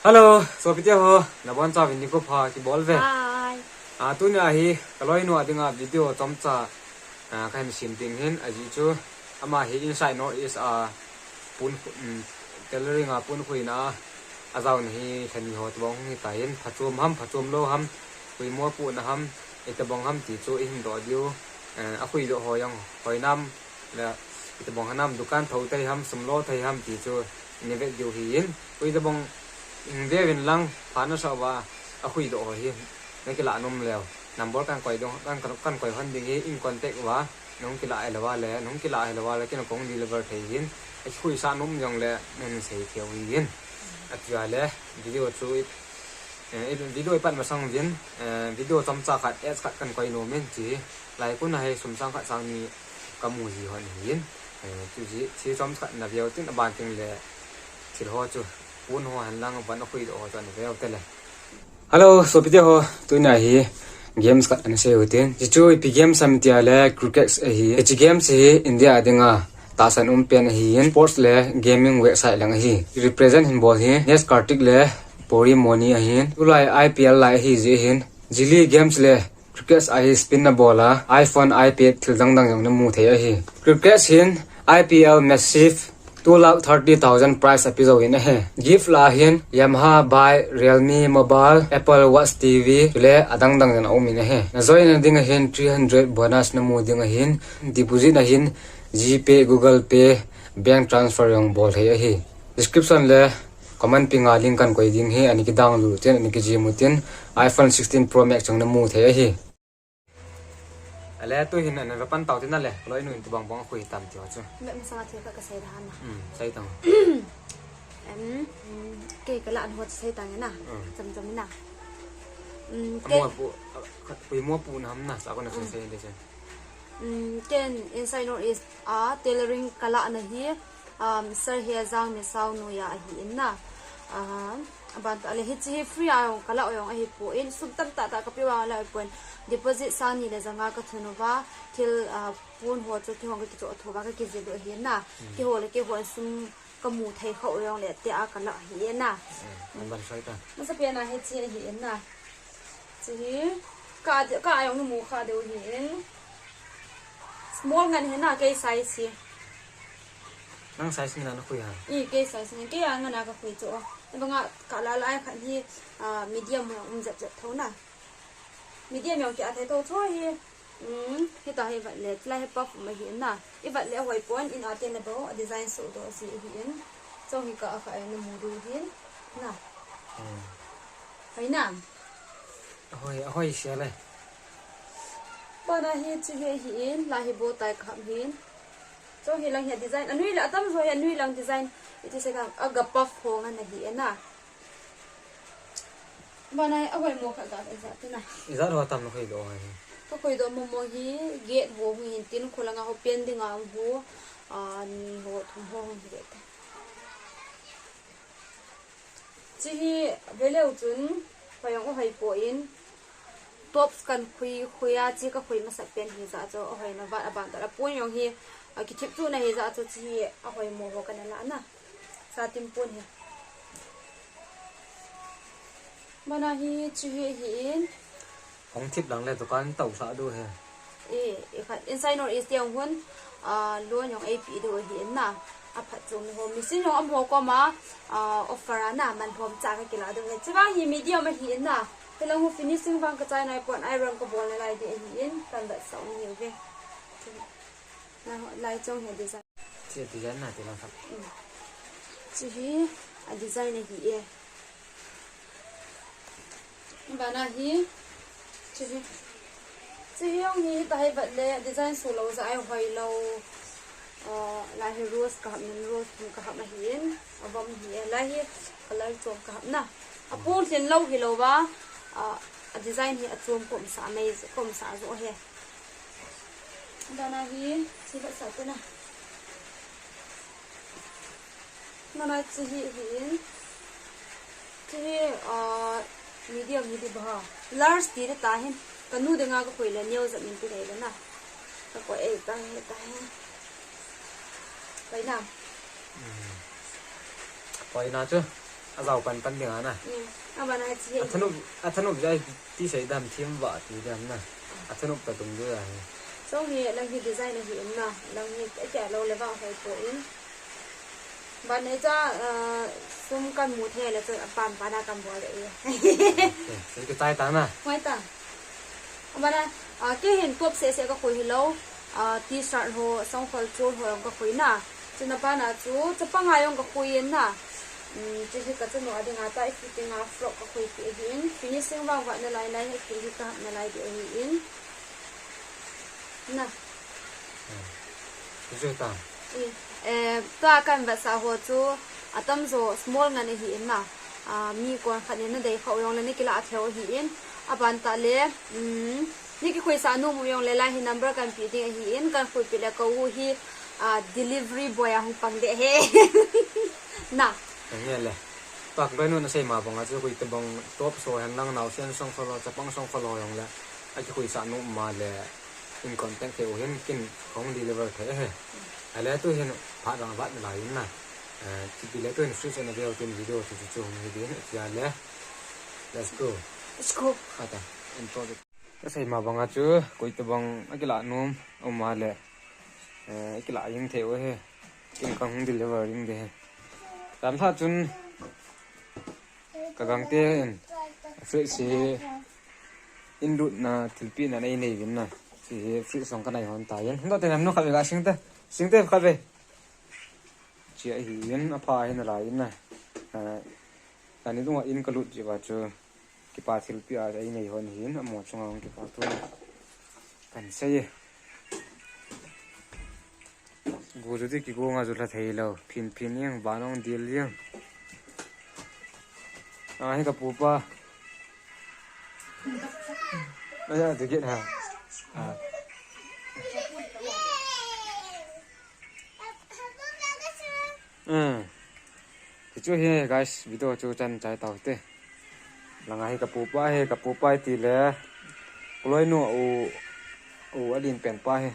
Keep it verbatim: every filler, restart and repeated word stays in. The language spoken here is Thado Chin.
Hello, sopite ho, nabonchauvin nikho pha kibol uve. Hi. Ah, tunia hi kaloinu a dinga video chomcha, ah, kahin sem ding ahin, ajeh chu ama hi inside North East a pon, um, tailoring a ponkhuina a ajaona hi lhani ho tobang hung hitan, phachom ham, phachom lou ham, poimo pohna ham, itobang ham ti chu ihin doh diu, eh, akhuidoh ho jong hoinam, le itobang hinam dukan thou thei ham, sum lo thei ham ti chu ihin vet diu ahin, koi tobang ihin veuvin lang, pha nasah uva akhuidoh ho hi nakilah nom leu, number kahin koi ding, kahin, kahin koi hon ding ahi, in contact uva, nahung kilah hilou a le, nahung kilah hilou a le, keiin kahung deliver thei ahin, akikhuisah nom jongle nahin sei thei u ahin. Atia le, video chu i, eh, i, video ipat masang uvin, eh, video chomcha khat, ads khat kahin koi nom in, chi lai kuna hi sum sang khat sang ni kamu ji hon ahin. Eh, chu ji, chi chomcha khat naveu tin aban teng le thil ho chu pon ho hen lang van akhuidoh ho chu naveu tele. Hello, sopite ho, tunia hi games khat ana sei u hitin. Hichu ipi games ham tia le cricket ahi. Hiche games hi India a dinga tahsan um pen ahin. Sports le gaming website lang ahi. Represent hin bol hi Nesh Karthik le Puri Moni ahin. Tulai I P L lai ahi jeh hin. Jili games le cricket a hi spin nabol a, iPhone, iPad, thil dang dang jong namu thei ahi. Cricket hin I P L massive two lakh thirty thousand prize ape jouvin ahi. Gift lah a hin Yamaha bike, Realme mobile, Apple Watch T V, chule adang dang jong aumin ahi. Najoin nading a hin three hundred bonus namu ding ahin, deposit a hin GPay, Google Pay, bank transfer jong bol thei ahi. Description le comment pinga link kahin koi ding ahi, ana kidownload u tin, ana kijih u tin, iPhone sixteen Pro Max jong namu thei ahi. Ale, tuhin ana ve pan tau tin ale, kaloinu in tobang bang akhui tam ti ho chu. Me masanga thil khat kasei ding ahi. Hmm, sei tan. Em, hmm, kei kalah na ho sei tan na. Hmm. Chom chom na. Hmm, kei. Amo pu, a, khat poimo pohna ham na, sa ko na sei sei de chen. Hmm, ken inside North East a tailoring kalah na hi, um, Sir Hejang Misao noiya ahin na. Um, aban tah le hiche hi free a jong kalah u jong ahipon, sum tamtah tah kapeh vang lah u ahipon, deposit sang ni le janga kathun uva, thil, ah, pon ho chu keiho kakichoh thou va kakijil u ahin na. Hmm. Keiho le keiho sum kamu thei khah u jongle tia kalah ahin na. Hmm, aban sei tan. Masapen a hiche ahin na. Hiche hi, ka, ka jong namu kha diu ahin. Small ngen ahin na, kei size hi. Nang size ngen a nakhui ham? I, kei size ngen, kei a ngen a kakhui chu. Abang a kalah lai khat hi, ah, medium a um jep jep thou na. Medium jong kia thei thou chu hi. Um, hitia hi vet le, chulai hi puff um ahin na. I vet le ahoi pon, in a teng le bou, a design soh doh jeh ahin. Chong hi ka a kha a namu diu ahin. Na. Hmm. Hoi na. Ahoi, ahoi sia le. Bana hi chu hi ahin, lai hi bow tie kahap ahin. Chong hi lang hi design, anoi le atam jo hi anoi lang design. Iti sei ka, aga puff ho ngen ahin na. Bana hi ahoimo khat ga ijat tina. Ijat ho tam na khui doh hi. Kakhui doh momo hi, gate ho hung hin tin, kholanga ho pen dinga hung ho, ani ho, thum ho hung hi deh te. Hiche hi veleu chun, hoi jong ahoi pon, tops kahin khui, khui a, hiche kakhui masat pen hi jeh chun, ahoi na vat aban tah a pon jong hi, a, kithip chu na hi jeh chun, hiche hi ahoimo ho kana lah na. Satin pon hi. Bana hi hiche hi ahin. Hung thip lang le dukan tousah diu ahi. I, i khat inside North East a hung hun, ah, loan jong eipeh diu ahin na. Aphatchomna ho. Machine jong amaho koma, ah, offer a na, man lhom cha kakilah diu ahi. Hiche vang hi medium ahin na. Hilang ho finishing vang kachai nai pon, iron kabol nalai ding ahin, kahin vetsah u ahiuve. Na, lai chong hi design. Hiche design na ti lang khat. Um. Hiche hi a design ahi e. Bana hi. Hiche hi. Hiche hi jong hi, hitia hi vet le design soh lou jeh a ahoi lou. Ah, lai hi rose kahap in, rose thum kahap ahin. Avom ahi e. Lai hi color chom kahap na. Apon lhin lou hilou va. Ah, a design hi achom komsah mai, komsah jo ahi. Bana hi, hiche vetsah tena. Bana hiche hi, hi in. Hiche hi, ah, medium hi di ba. Large ti ding tahin. Kanu dinga kakhui le neo jat in ti nei le na. Kakoi e, tahi, tahi. Koi na. Hmm. Koi na chu. Ajao pan pan ding ana. Abana chi he. Athanup, athanup jai ti sei dam thim va ti dam na. Athanup ta tum du ya. So hi lang hi design hi in na. Lang hi akia lo le vang hoi po in. Ban nei cha, sum kan mu thei le chu apan pana kan bol le e. Sei ka chai ta na. Hoi ta. Abana, kei hin top se se ka khui hilou. T-shirt ho, songkhol chol ho jong ka khui na. Chuna bana chu chapang a jong ka khui in na. Chu hi ka chanu a dinga ta fitting a frock ka khui pi ahi in. Finishing vang vat na lai lai hi ki hi ka hap na lai di ahi in. Na. Chu ta. Tua kan vetsah ho chu atamjo small ngan ahi in na. Mi kon khat in na dei khau jong le na kila a theu ahi in. Aban ta le, ni kikhuisah nom u jong le lai hi number kan pe ding ahi in, kan khuipeh le ka u hi delivery boy a hung pang ding ahi. Na. Nge le. Pak bai nu na sei ma bang a chu koi te bang top so hen lang naosen songkhol ho, chapang songkhol ho jong le. Akikhuisah nom ma le. In contact thei u hin kin kong deliver thei ahi. Ale tu hin phat vang vat na lai in na. Chipi le tu hin free channel veo tin video chu chu hung hi din tia le. Let's go. Let's go. Ata. Intro. Ka sei ma bang a chu koi te bang akila nom um ma le. Akila jing thei u ahi. Kin kong deliver jing de ahi. Tam tha chun Ka gangte in fridge hi in lutna thilpehna nei nei vin na. Chi hi fridge jong ka nei hon ta in. Hin doh te nam nu khat ve ga sing te. Sing te khat ve. Chi ahi in apha hin alai in na. Tani dunga in ka lut ji va chu. Kipa thilpeh a ei nei hon hin amaho chunga hung kipa thu. Kan sei e. Gu chu ti kigu nga chu lha thei lou. Phin phin jeng, ban jong dil jeng. A, hi ka pupa. Aya, ti kit ha. A. Hmm. Ti chu hi, guys, video chu chan chai tau te. Langa hi ka pupa hi, ka pupa hi ti le. Kuloi nu u, u alin pen pa hi.